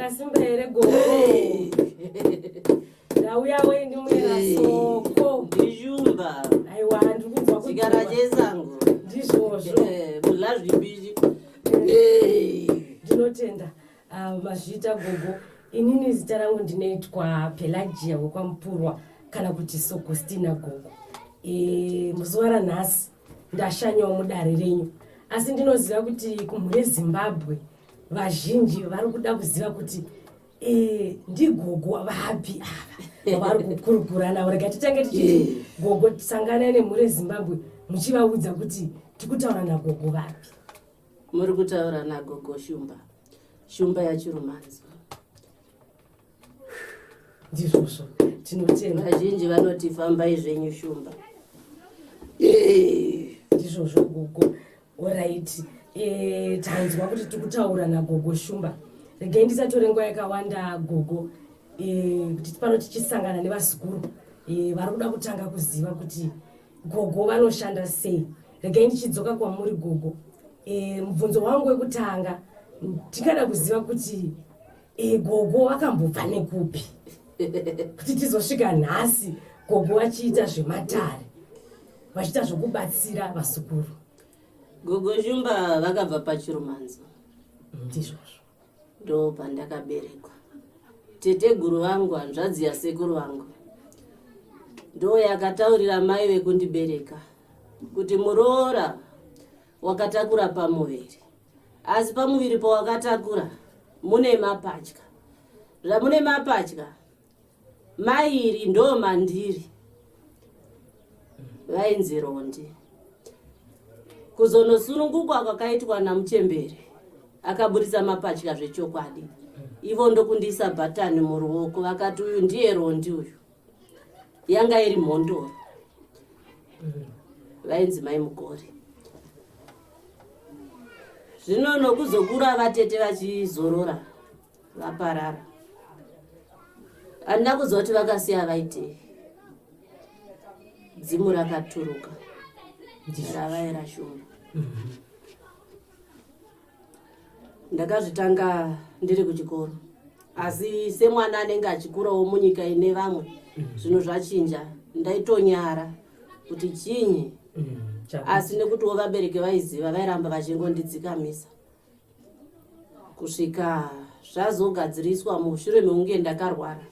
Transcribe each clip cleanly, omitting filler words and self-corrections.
Makasimba here gogo? Ndauyawo ini muyera soko. Ndishumba. Aiwa, ndiri kunzwa Chikara chesango. Ndizvozvo. Mudla zvimbishi. Ndinotenda. Ah, mazviita gogo. Inini zita rangu ndinoitwa Pelagia wekwaMupurwa kana kuti Sokostina gogo. E, muzuva ranhasi ndashanyawo mudare renyu asi ndinoziva kuti kumhuri yeZimbabwe vazhinji vari kuda kuziva kuti e, ndigogo vapi ava vavari kukurukura navo. Rega titange tichiti gogo, sanganai nemhuri yeZimbabwe muchivaudza kuti tikutaura nagogo vapi. Muri kutaura nagogo Shumba, Shumba yaChirumanzu. Ndizvozvo, tinotenda. Vazhinji vanoti fambai zvenyu Shumba. Ndizvozvo gogo. Alright, tanzwa kuti tikutaura nagogo Shumba. Regai ndisatore nguva yakawanda gogo, kuti pano tichisangana nevazukuru vari kuda kutanga kuziva kuti gogo vanoshanda sei. Regai ndichidzoka kwamuri gogo. Mubvunzo wangu wekutanga, tingada kuziva kuti gogo vakambobva nekupi kuti tizosvika nhasi gogo vachiita zvematare, vachiita zvokubatsira vazukuru. Gogo Shumba vakabva paChirumanzu. Ndizvozvo. Ndo pandakaberekwa. Teteguru vangu, hanzvadzi yasekuru vangu, ndo yakataurira mai vekundibereka kuti muroora wakatakura pamuviri, asi pamuviri pawakatakura mune mapatya. Zvamune mapatya mairi ndo mandiri, vainzi Rondi. Kuzonosunungukwa kwakaitwa namuchembere, akaburitsa mapatya zvechokwadi, ivo ndokundiisa bhatani muruoko, vakati uyu ndiye Rondi uyu. Yanga iri mhondoro, vainzi mai Mugori. Zvino nokuzokura vatete vachizorora vaparara, handina kuziva kuti vakasiya vaitei. Dzimu rakaturuka ravaira Shumba. Ndakazvitanga ndiri kuchikoro, asi semwana anenge achikurawo munyika ine vamwe, zvinhu zvachinja, ndaitonyara kuti chinyi, asi nekutiwo vabereki vaiziva, vairamba vachingondidzikamisa kusvika zvazogadziriswa mushure mekunge ndakarwara.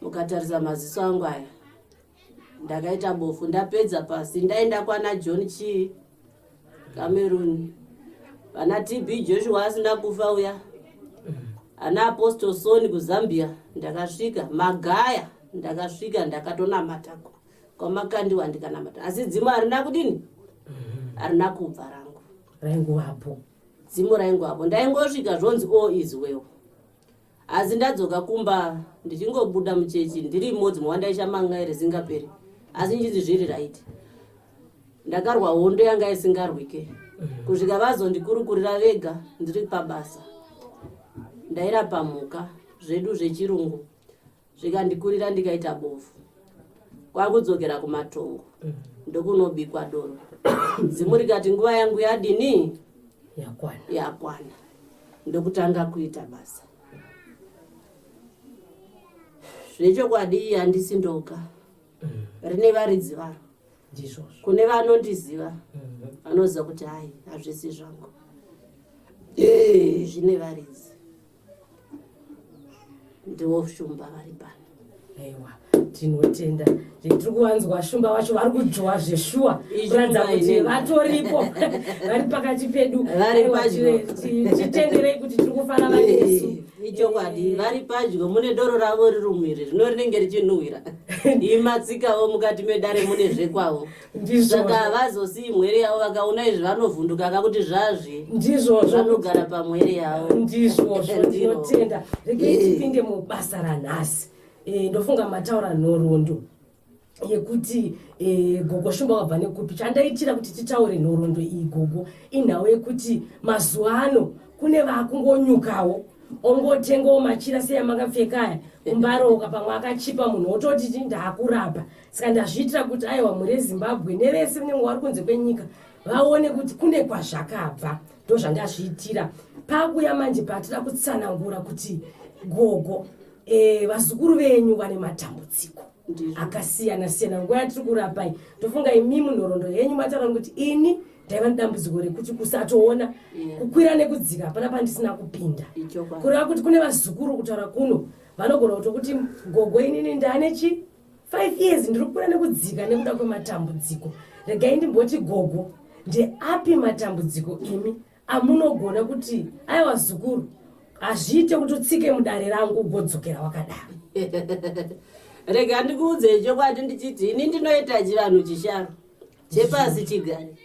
Mukatarisa maziso angu aya, ndakaita bofu. Ndapedza pasi, ndaenda kwana John chii Cameron, vana TB Joshua asina kufa uya, ana Apostle Son kuZambia ndakasvika, Magaya ndakasvika, ndakatonamata kwamakandiwa, ndikanamata, asi dzimu harina kudini, harina kubva rangu. Raingovapo. Dzimu raingovapo. Ndaingosvika zvonzi all is well, asi ndadzoka kumba, ndichingobuda muchechi, ndiri imodzi mawandaisha risingaperi, asi nchinzi zviri right. Ndakarwa hondo yanga isingarwike kusvika vazondikurukurira vega ndiri pabasa. Ndairapa mhuka zvedu zvechirungu, zvikandikurira, ndikaita bofu, kwakudzokera kumatongo, ndokunobikwa doro. Dzimu rikati nguva yangu yadini? Yakwana. Yakwana. Ndokutanga kuita basa. Zvechokwadi handisi ndoga, rine varidzi varo. Ndizvozvo. Kune vanondiziva, vanoziva kuti hai, hazvisi zvangu, zvine varidzi. Ndiwo Shumba vari pano. Aiwa, tinotenda. Tiri kuvanzwa Shumba vacho vari kudzvowa zveshuwa kuratidza Ishumba kuti inini. vatoripo, vari pakati pedu. Vari Aiwa, padyo. titenderei kuti tiri kufara vanesu. Ichokwadi, vari padyo. Mune doro ravo rirumwiri zvino rinenge richinhuhwira imatsikawo mukati medare, mune zvekwavo. Ndizvozvo. Saka havazosiyi mhwere yavo. Vakaona izvi vanovhunduka kakuti zvazvi. Ndizvozvo. Vanogara pamwere yavo. Ndizvozvo. Ndiro. Ndinotenda. Regai tipinde mubasa ranhasi. Ndofunga mataura nhoroondo yekuti gogo Shumba wabva nekupi. Chandaitira kuti titaure nhoroondo iyi gogo, inhau yekuti mazuva ano kune vakungonyukawo, ongotengawo machira seyamakapfeka aya kumbaroka, pamwe akachipa munhu, ototi ndaakurapa. Saka ndazviitira kuti aiwa, mhuri yeZimbabwe nevese vanenge vari kunze kwenyika. Vaone kuti kune kwazvakabva. Ndozvandazviitira. Pakuya manje patida kutsanangura kuti gogo e, vazukuru venyu vane matambudziko akasiyana siyana nguva yatiri kurapai ndofunga imi munhoroondo yenyu mataura kuti ini ndaiva nedambudziko rekuti kusatoona kukwira nekudzika hapana pandisina kupinda kureva kuti kune vazukuru kutaura kuno vanogona kutokuti gogo inini ndane chi 5 years ndiri kukwira nekudzika nekuda kwematambudziko regai ndimboti gogo ndeapi matambudziko imi amunogona kuti aiwa zukuru hazviite kuti utsike mudare rangu ugodzokera wakadaro. Rega ndikuudze chokwadi ndichiti ini ndinoita chivanhu chisharo chepasi chigare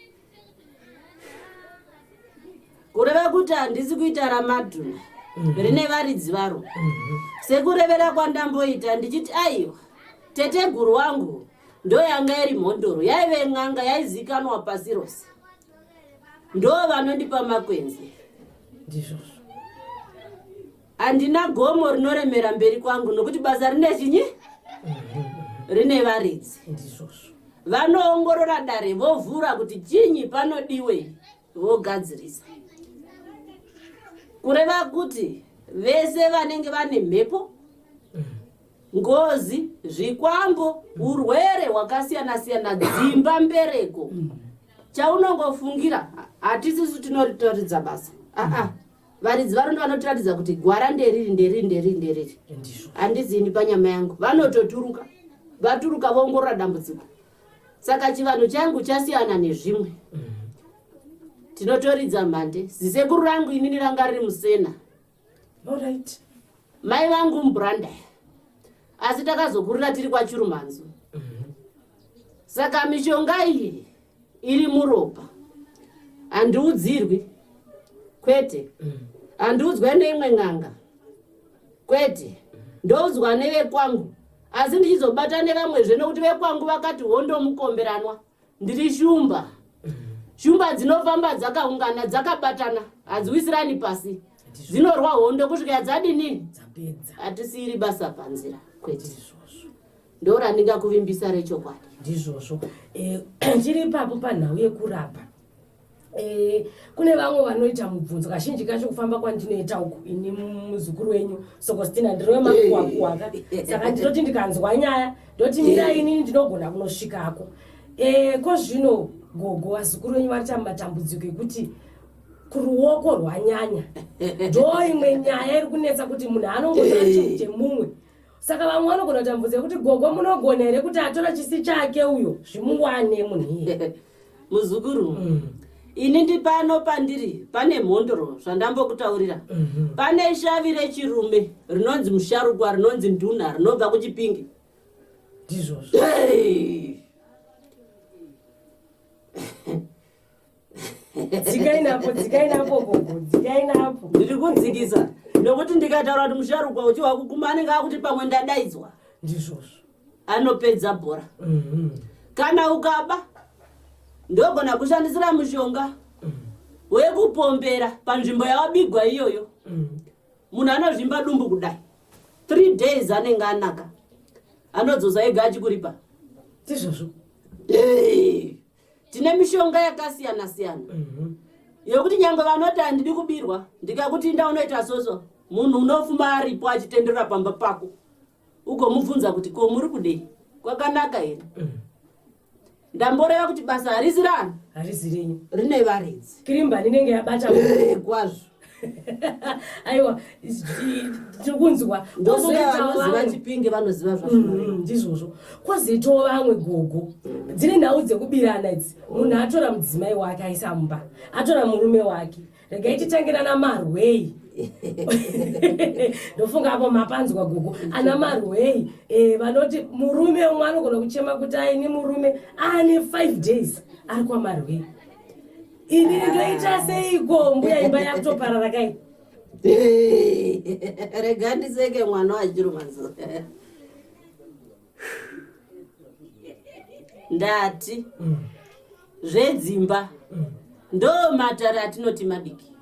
kureva kuti handisi kuita ramadhuna rine varidzi varo sekurevera kwandamboita ndichiti aiwa teteguru wangu ndoyanga iri mhondoro yaive n'anga yaizikanwa pasi rose ndo vanondipa makwenzi. Ndizvozvo. Handina gomo rinoremera mberi kwangu nokuti basa rine chinyi rine varidzi. Ndizvozvo. Vanoongorora dare vovhura kuti chinyi panodiwe vogadzirisa. Kureva kuti vese vanenge vane mhepo, ngozi, zvikwambo, urwere hwakasiyana siyana, dzimba, mbereko, chaunongofungira hatisisu tinoritoridza basa aa varidzi varo ndovanotiratidza kuti gwara nderiri nderiri nderiri nderiri. Handizi ini panyama yangu. Vanototuruka vaturuka voongorora dambudziko. Saka chivanhu changu chasiyana nezvimwe. Tinotoridza mhande. Zisekuru rangu inini ranga riri musena. Alright. Mai vangu mubranda, asi takazokurira tiri kwaChirumanzu. Saka mishonga iyi iri muropa, handiudzirwi kwete, handiudzwe neimwe n'anga kwete, ndoudzwa nevekwangu, asi ndichizobata nevamwezve nokuti vekwangu vakati hondo mukomberanwa. Ndiri shumba. Shumba dzinofamba dzakaungana dzakabatana, hadziwisirani pasi, dzinorwa hondo kusvika dzadini, hatisiyiri basa panzira kwete. Ndorandingakuvimbisa rechokwadi. Ndizvozvo. Tiri ipapo panhau yekurapa. Kune vamwe vanoita mubvunzo kazhinji kacho kufamba kwandinoita uku ini muzukuru wenyu Sokostina ndiri wemakuwakuwa ka, saka ndinoti ndikanzwa nyaya ndoti mira inini ndinogona kunosvikako. Ko zvino gogo vazukuru venyu vari matambudziko ekuti kuruoko rwanyanya, ndo imwe nyaya iri kunetsa kuti munhu anongotora chinhu chemumwe. Saka vamwe vanogona kuita mubvunzo yekuti gogo munogona here kuti atora chisi chake uyo zvimuwane munhu iye? Muzukuru, ini ndipano pandiri pane mhondoro zvandambokutaurira. Pane shavi rechirume rinonzi musharukwa, rinonzi nduna, rinobva kuChipinge. Ndizvozvo. Dzikai napo, dzikai napo gogo, dzikai napo. Ndiri kudzikisa nokuti ndikataura kuti musharukwa uchiwa kuguma anenge akuti pamwe ndadaidzwa. Ndizvozvo. Anopedza bhora. Kana ukaba ndogona kushandisira mushonga wekupombera panzvimbo yawabigwa iyoyo. Munhu anozvimba dumbu kudai 3 days anenge anaka, anodzosa ega achikuripa. Ndizvozvo. Tine mishonga yakasiyana siyana yokuti nyangwe vanoti handidi kubirwa, ndikakuti inda unoita soso, munhu unofuma aripo achitenderera pamba pako ugomubvunza kuti ko muri kudei, kwakanaka here? Ndamboreva kuti basa harisi rani, harisi renyu, rine varidzi. Kirimbani inenge yabata kwazvo. Aiwa, tiri kunzwa. Ndofunga vanoziva Chipinge vanoziva zvazvinoreva. Ndizvozvo. Kwozoitawo vamwe gogo dzine nhau dzekubirana idzi. Munhu atora mudzimai wake aisa mumba, atora murume wake. Regai titange nana Marwei. Ndofunga apo mapanzwa gogo, ana Marwei vanoti murume umwe anogona kuchema kuti aini murume ane 5 days ari kwaMarwei, ini ndoita seiko mbuya, imba yakutoparara kai? Rega ndiseke mwana waChirumanzo. Ndati zvedzimba ndo matare atinoti madiki,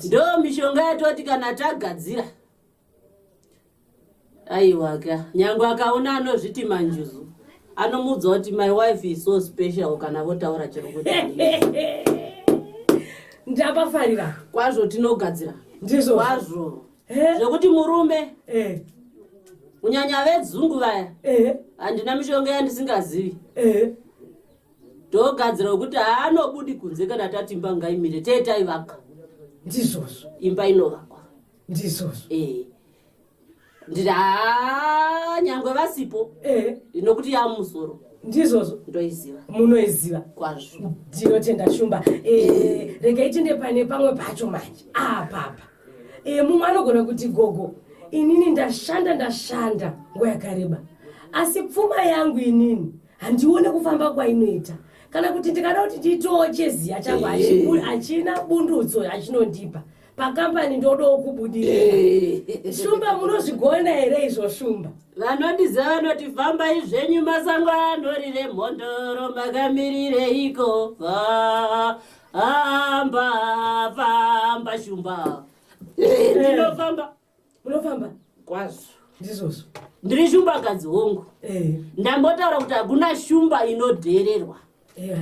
ndo mishonga yatoti kana tagadzira, aiwaka nyangwe akaona anozviti manjuzu. Anomuudza kuti my wife is so special kana votaura chero kuti Ndapafarira. Kwazvo tinogadzira. Ndizvo. Kwazvo. Zvekuti murume eh. Kunyanya vedzungu vaya. Eh. Handina mishonga yandisingazivi. Eh. Togadzira wekuti haanobudi kunze kana tati imba ngaimire tee taivaka. Ndizvozvo. Imba inovakwa. Ndizvozvo. Eh. Ndiri haa nyangwe vasipo. Eh. Nokuti yamusoro. Ndizvozvo. Ndoiziva. Munoiziva. Kwazvo. Ndinotenda Shumba. Eh, regai tiende pane pamwe pacho manje. Apapa. Eh, mumwe anogona kuti gogo, inini ndashanda ndashanda nguva yakareba. Asi pfuma yangu inini handione kufamba kwainoita. Kana kuti ndikada kuti ndiitowo cheziya changu hachina bundutso achinondipa. Pakambani ndodawo kubudirira. Shumba munozvigona here izvo Shumba? Vanondiziva vanoti fambai zvenyu masango anorire mhondoro makamirireiko famba famba Shumba. Ndinofamba. Munofamba? Kwazvo. Ndizvozvo. Ndiri shumbakadzi hongu. Ndambotaura kuti hakuna shumba inodhererwa. Yeah.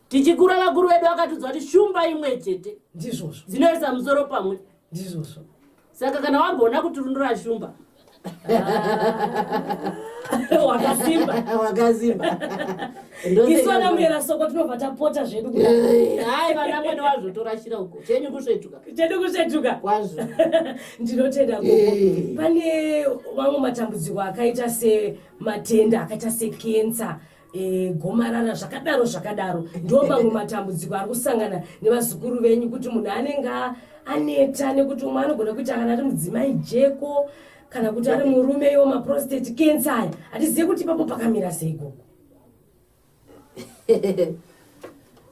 Tichikura vakuru vedu vakatiudza kuti shumba imwe chete. Ndizvozvo. Dzinoisa musoro pamwe. Ndizvozvo. Saka kana wagona kuturundura shumba. Wakasimba. Wakasimba. Isu ana muyera soko tinobva tapota zvedu. Hai vana mwene wazvotorashira uko. Chenyu kusvetuka. Chedu kusvetuka. Kwazvo. Ndinotenda gogo. Pane vamwe matambudziko akaita sematenda akaita sekensa. Gomarara zvakadaro zvakadaro ndo mamwe matambudziko ari kusangana nevazukuru venyu kuti munhu anenge aneta nekuti umwe anogona kuita kana ari mudzimai jeko kana kuti ari murume iwo maprostate cancer aya hatizive kuti ipapo pakamira sei gogo.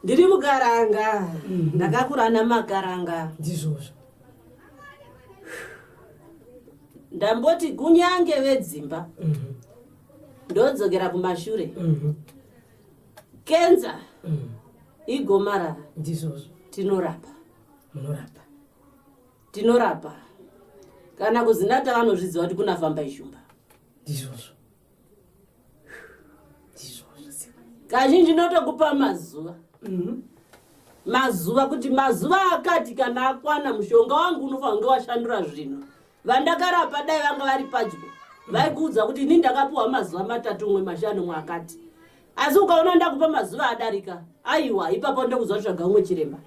Ndiri mukaranga. Ndakakura namakaranga. Ndizvozvo. Ndamboti kunyange vedzimba ndodzokera kumashure. Kenza igomarara. Ndizvozvo. Tinorapa. Munorapa. Tinorapa. Kana kuzinata vanozviziva kuti kuna fambai Shumba. Ndizvozvo. Ndizvozvo. Kazhinji notokupa mazuva. Mazuva kuti mazuva akati kana akwana mushonga wangu unofanira kunge washandura zvino. Vandakarapa dai vanga vari padyo vaikuudza kuti ini ndakapuwa mazuva 3 umwe 5 umwe akati. Asi ukaona ndakupa mazuva adarika, aiwa ipapo ndokuzwa tsvaga umwe chiremba.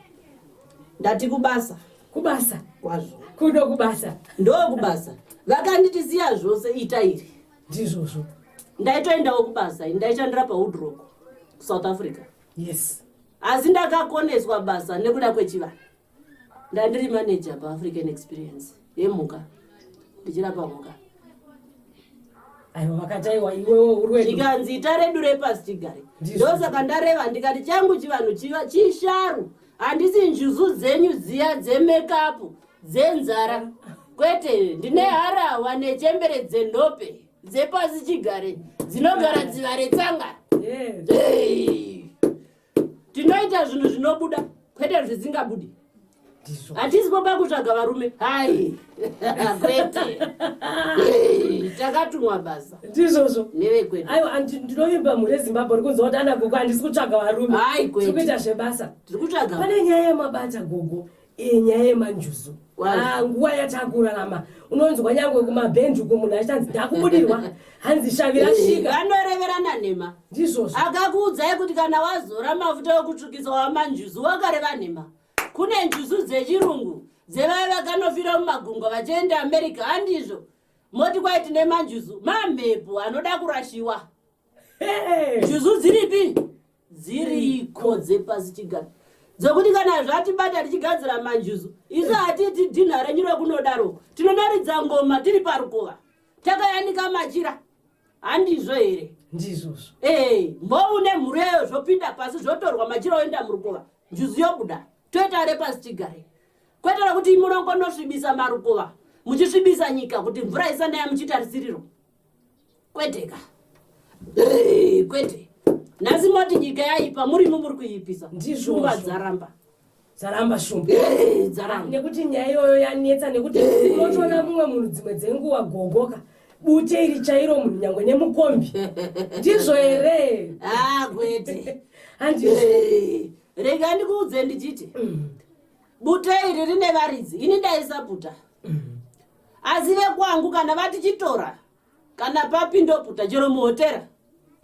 Ndati kubasa. Kubasa? Kwazvo. Kuno kubasa. Ndo kubasa. Vakanditi siya zvose ita iri. Ndizvozvo. Ndaitoendawo kubasa, ndaishandira paWoodrock South Africa. Yes. Asi ndakakoneswa basa nekuda kwechivanhu. Ndandiri manager paAfrican Experience yemhuka. Ndichirapa mhuka. Aiwa vakataiwa iwewe uri wedu. Chikanzi ita redu repasi tigare. Ndizvo. Ndosaka ndareva ndikati changu chivanhu chisharu. Handisi njuzu dzenyu dziya dzemekapu dzenzara. Kwete, ndine harawa nechembere dzenhope dzepasi chigare dzinogara dziva retsanga. Yes. Hey. Tinoita zvinhu zvinobuda kwete zvisingabudi. Ndizvo. Hatisipo pakutsvaga varume. Hai. Kwete. Hey, takatumwa basa. Ndizvozvo. Nevekwedu. Aiwa, ndinovimba mhuri yeZimbabwe uri kunzwa kuti ana gogo handisi kutsvaga varume. Hai, kwete. Tiri kuita zvebasa. Tiri kutsvaga. Pane nyaya yamabata gogo, nyaya yemanjuzu. Kwazvo. Nguva yatakurarama unonzwa nyangwe kumabhenji uko munhu achinzi ndakubudirwa, hanzi shavi rasvika. Vanoreverana nhema. Ndizvozvo. Akakuudzai kuti kana wazora mafuta ekutsvukisa wamanjuzu wakareva nhema. Kune njuzu dzechirungu dzevaya vakanofira mumagungwa vachienda America, handizvo? Moti kwai tine manjuzu mamhepo anoda kurashiwa. Hey! Njuzu dziripi? Dziriko dzepasi chigaro. Dzekuti kana zvatibata tichigadzira manjuzu, isu hatiti dhinha renyu rekunodaro. Tinonaridza ngoma tiri parukova. Takayanika machira. Handizvo here? Ndizvozvo. Mbou nemhureyo zvopinda pasi zvotorwa machira oenda murukova. Njuzu yobuda. Toita repasi chigare. Kwete rekuti munongonosvibisa marukova, muchisvibisa nyika kuti mvura isanaya muchitarisiriro. Kwete ka. Kwete. Nhasi moti nyika yaipa, murimi muri kuipisa. Ndizvozvo. Shumba dzaramba. Dzaramba shumba. Dzaramba. Nekuti nyaya iyoyo yanetsa nekuti unotoona mumwe munhu dzimwe dzenguva gogoka. Bute iri chairo munhu nyangwe nemukombi. Ndizvo here? Ah, kwete. Handizvo. Rega ndikuudze ndichiti bute iri rine varidzi, ini ndaisaputa. Asi vekwangu kana vati chitora, kana papi ndoputa chero muhotera.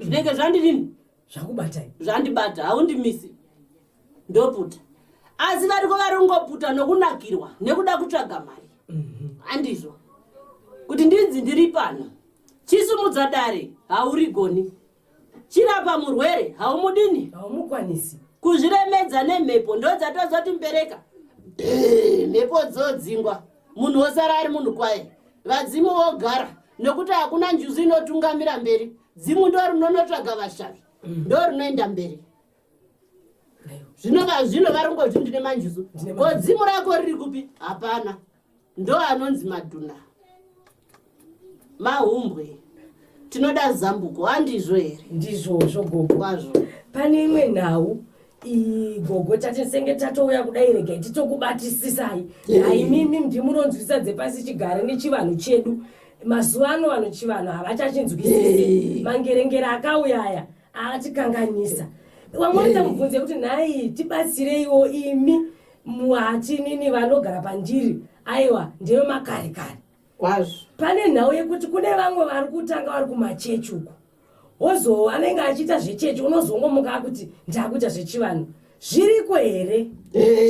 Zvinenge zvandidini? Zvakubatai. Zvandibata, haundimisi. Ndoputa. Asi variko vari kungoputa nokunakirwa nekuda kutsvaga mari. Handizvo. Kuti ndinzi ndiri pano. Chisumudza dare haurigoni. Chirapa murwere haumudini? Haumukwanisi. Kuzviremedza nemhepo ndodzatozoti mbereka. Mhepo dzodzingwa. Munhu wosara ari munhu kwaye. Vadzimu vogara nekuti hakuna njuzu inotungamira mberi. Dzimu ndo rinonotsvaga vashavi. Ndo rinoenda mberi. Zvino varongozvi ndine manjuzu. Ko dzimu rako riri kupi? Hapana. Ndo anonzi madhuna. Mahumbwe. Tinoda zambuko, handizvo here? Ndizvozvo gogo. Kwazvo. Pane imwe nhau gogo tatisenge tatouya kudai, regai titokubatisisai. Haimimi ndimunonzwisa dzepasi chigare nechivanhu chedu. Mazuva ano vanhu chivanhu havachachinzwisisi. Mangerengere akauya aya atikanganisa. Vamwe vanoita mubvunzo yekuti nhai tibatsireiwo imi muhatinini vanogara pandiri, aiwa ndeve makare kare. Kwazvo. Pane nhau yekuti kune vamwe vari kutanga vari kumachechi uko, wozo anenge achiita zvechechi unozongomuka akuti ndakuita zvechivanhu. Zviriko here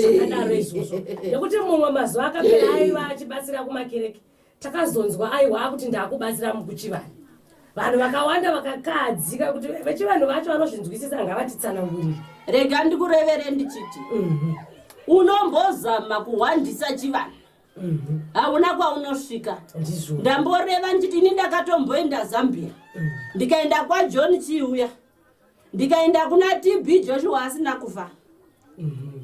zvakadaro izvozvo? Nekuti mumwe mazuva akapera aiva achibatsira kumakereke, takazonzwa aiwa akuti ndakubatsira mukuchivanhu. Vanhu vakawanda vakakadzika kuti vechivanhu vacho vanozvinzwisisa ngavatitsanangurire. Rega ndikurevere ndichiti unombozama kuhwandisa chivanhu, hauna kwaunosvika. Ndizvo. Ndamboreva ndichiti ini ndakatomboenda Zambia, ndikaenda kwaJohn Chiuya, ndikaenda kuna TB Joshua asina kufa,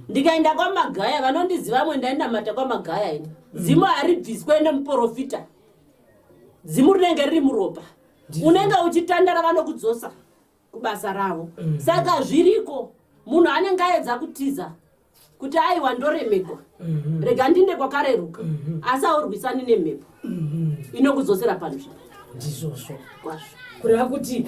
ndikaenda kwaMagaya. Vanondiziva vamwe, ndainamata kwaMagaya ini. Dzimu haribviswe nemuprofita, dzimu rinenge riri muropa. Unenge uchitandara, vanokudzosa kubasa ravo. Saka zviriko, munhu anenge aedza kutiza kuti aiwa ndoremegwa, rega ndinde kwakareruka, asi aurwisani nemhepo inokudzosera panzvimbo. Ndizvozvo. Kwazvo. Kureva kuti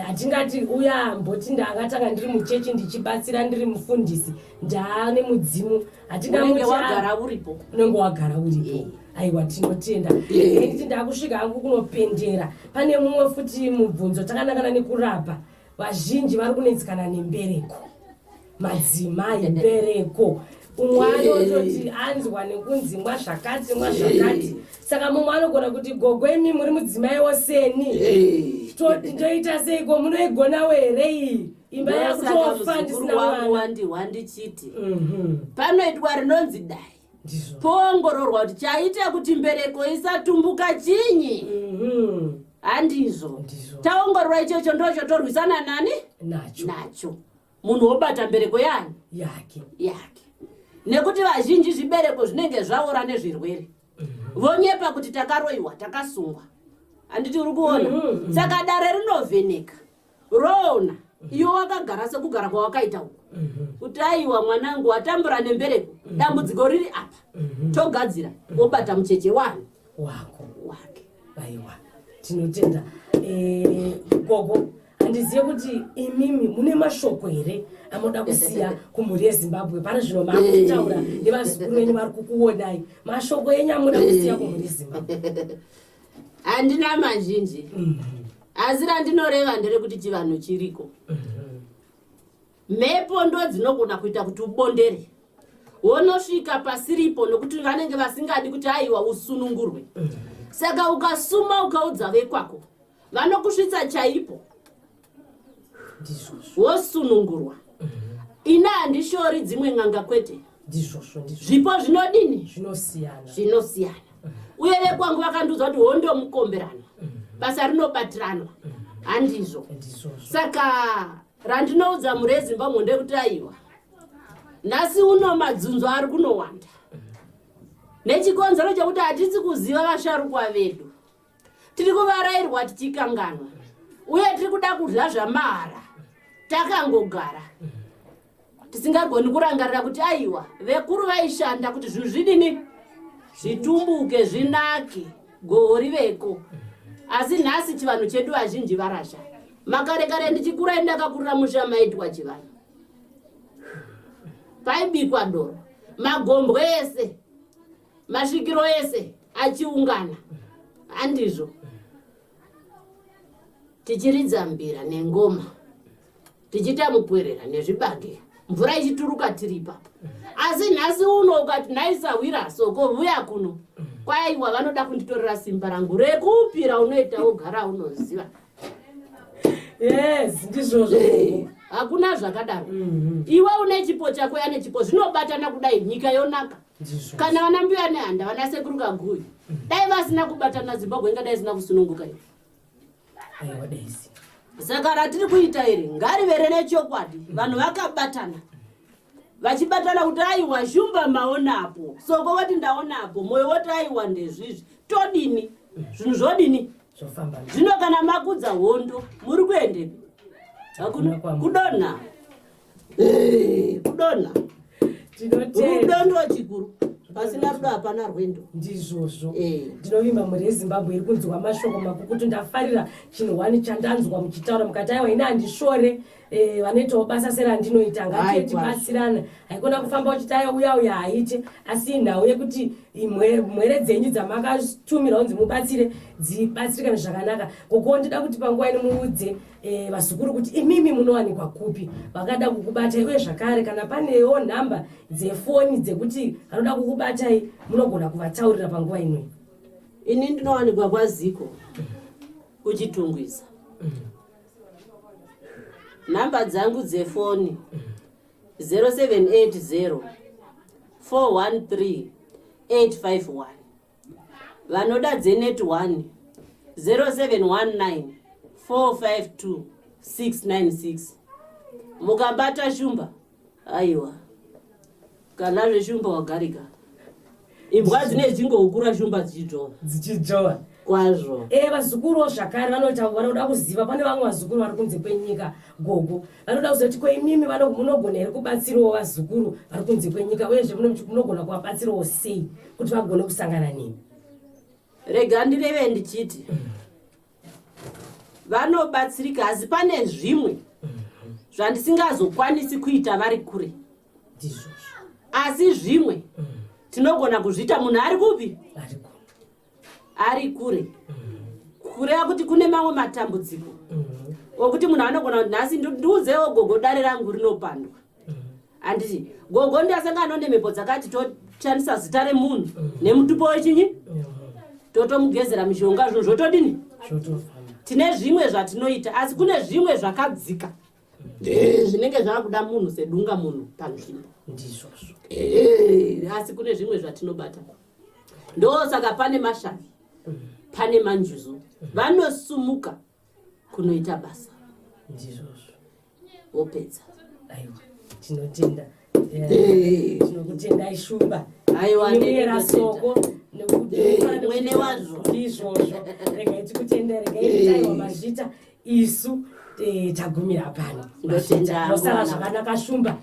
hatingati uya mboti ndakatanga ndiri muchechi ndichibatsira ndiri mufundisi ndaane mudzimu, unenge hatingamuti wagara uripo. Unenge wagara uripo. Aiwa, tinotenda. Nditi ndakusvika hangu kunopendera. Pane mumwe futi mubvunzo takanangana nekurapa. Vazhinji vari kunetsekana nembereko, madzimai, mbereko. Umwe anototi anzwa nekunzi mwa zvakati mwa zvakati, saka mumwe anogona kuti gogo imi muri mudzimai woseni, ndoita seiko? Munoigonawo here iyi imba Ndosaka yakutofa muzukuru ndisina wangu mwana? Wandichiti panoitwa rinonzi dai, poongororwa kuti chaita kuti mbereko isatumbuka chinyi. Handizvo? Ndizvo. Taongororwa ichocho, ndocho torwisana nani? Nacho. Nacho. Munhu wobata mbereko yani? Yake. Yake. Nekuti vazhinji zvibereko zvinenge zvaora nezvirwere, vonyepa kuti takaroyiwa, takasungwa. Handiti uri kuona? Saka dare rinovheneka, roona iwe wakagara sekugara kwawakaita uku, kuti aiwa mwanangu watambura nembereko, dambudziko riri apa, togadzira, wobata mucheche wani? Wako. Wake. Aiwa, tinotenda. Gogo, handizive kuti imimi mune mashoko here amoda kusiya kumhuri yeZimbabwe pari zvino maakutaura nevazukuru venyu vari kukuonai. Mashoko enyu amoda kusiya kumhuri yeZimbabwe? Handina mazhinji, asi randinoreva nderekuti chivanhu chiriko. Mhepo ndo dzinogona kuita kuti ubondere wonosvika pasiripo, nokuti vanenge vasingadi kuti aiwa usunungurwe. Saka ukasuma, ukaudza vekwako, vanokusvitsa chaipo, wosunungurwa. Ina handishori dzimwe n'anga, kwete. Ndizvozvo, ndizvo. Zvipo zvinodini? Zvinosiyana. Zvinosiyana. Uye vekwangu vakandiudza kuti hondo mukomberanwa, basa rinobatiranwa. Handizvo? Ndizvozvo. Saka randinoudza mhuri yeZimbabwe ndekuti aiwa, nhasi uno madzunzo ari kunowanda nechikonzero chekuti hatisi kuziva vasharukwa vedu. Tiri kuvarayirwa tichikanganwa, uye tiri kuda kudya zvamahara takangogara, tisingagoni kurangarira kuti aiwa, vekuru vaishanda kuti zvinhu zvidini, zvitumbuke, zvinake, goho riveko. Asi nhasi chivanhu chedu vazhinji varasha. Makare kare ndichikura ini ndakakurira musha maitwa chivanhu. Paibikwa doro, magombwe ese, masvikiro ese achiungana. Handizvo. Tichiridza mbira nengoma. Tichiita mupwerera nezvibage. Mvura ichituruka tiri ipapo. Asi nhasi uno ukati nhai sahwira soko vuya kuno. Kwaiwa vanoda kunditorera simba rangu rekupira unoita wogara unoziva. Yes, ndizvozvo. Hakuna zvakadaro. Iwe une chipo chako ane chipo zvinobatana kudai nyika yonaka. Kana vana mbuya nehanda vana sekuru kaguvi dai vasina kubatana Zimbabwe ingadai isina kusununguka iyo. Aiwa daisy. Saka ratiri kuita iri ngarivere nechokwadi vanhu vakabatana vachibatana kuti aiwa shumba maonapo soko voti ndaonapo moyo woti aiwa ndezvizvi todini zvinhu zvodini Zvofamba. Zvino kana makudza hondo muri kuendepi? Hakuna kwamu. Kudonha. Kudonha. Tinotenda. Rudo ndo chikuru. Pasina rudo hapana rwendo. Ndizvozvo. Ndinovimba mhuri yeZimbabwe iri kunzwa mashoko makukutu. Ndafarira chinhu wani chandanzwa muchitaura mukati aiwa ini handishore vanoitawo basa serandinoita ngatiye tibatsirana. Haikona kufamba uchiti aiwa uya uya haite asi inhau yekuti mhwere dzenyu dzamakatumirwa kunzi mubatsire dzibatsirikane zvakanaka. Gogo ndida kuti panguva ino muudze vazukuru kuti imimi munowanikwa kupi vakada kukubatai uye zvakare kana panewo nhamba dzefoni dzekuti vanoda kukubatai munogona kuvataurira panguva ino. Ini ndinowanikwa kwaZiko kuChitungwiza. Nhamba dzangu dzefoni 0780 413 851. Vanoda dzenet 1 0719 452 696. Mukabata shumba aiwa kana zveshumba wagarika imbwa dzine dzichingohukura shumba dzichidzvova dzichidzvova kwazvo. Vazukuruwo zvakare vanoita vanoda kuziva pane vamwe vazukuru vari kunze kwenyika gogo vanoda kuziva kuti ko imimi munogona here kubatsirawo vazukuru vari kunze kwenyika uyezve munogona kuvabatsirawo sei kuti vagone kusangana nemi? Rega ndireve ndichiti vanobatsirika asi pane zvimwe zvandisingazokwanisi kuita vari kure. Ndizvozvo. Asi zvimwe tinogona kuzviita munhu ari kupi? Ari kure. Ari kure. Kureva kuti kune mamwe matambudziko okuti munhu anogona kuti nhasi ndiudzewo gogo dare rangu rinopandwa. Handiti gogo ndasangana nemhepo dzakati toshandisa zita remunhu nemutupo wechinyi totomugezera mishonga zvinhu zvotodini? Zvotofamba. Tine zvimwe zvatinoita asi kune zvimwe zvakadzika zvinenge zvakuda munhu sedunga munhu panzvimbo. Ndizvozvo. Asi kune zvimwe zvatinobata. Ndosaka pane mashavi, pane manjuzu vanosumuka kunoita basa. Ndizvozvo. Wopedza. Aiwa, tinotenda. Tinokutendai Shumba. Aiwa, Nimuyera ndinotenda. soko Mwene wazvo. Ndizvozvo. Regai tikutenda, regai taiwa mazvita isu tagumira pano. Ndotenda. Nosara zvakanaka Shumba.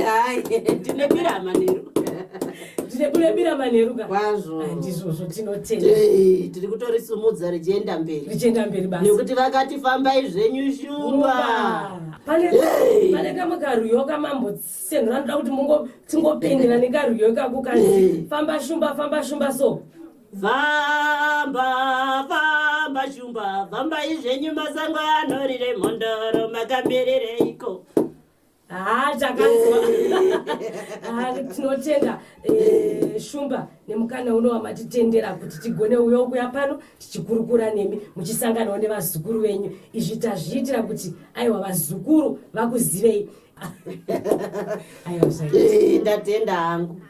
Hai, ndine bira manheru. Ndine kune bira manheru ka? Kwazvo. Ndizvozvo, tinotenda. Tiri kutorisumudza richienda mberi. Richienda mberi basa. Nekuti vakati fambai zvenyu Shumba. Pane kamwe karwiyo kamambotsenhura ndoda kuti tingopendera nekarwiyo ikako kanzi famba Shumba, famba Shumba so. Famba, famba Shumba, fambai zvenyu masango anorire mhondoro makambirireiko. Takanzwa. Tinotenda Shumba nemukana uno wamatitendera kuti tigone uyo kuya pano tichikurukura nemi muchisanganawo nevazukuru venyu. Izvi tazviitira kuti aiwa vazukuru vakuzivei. Aiwa, zvaita. Ndatenda hangu.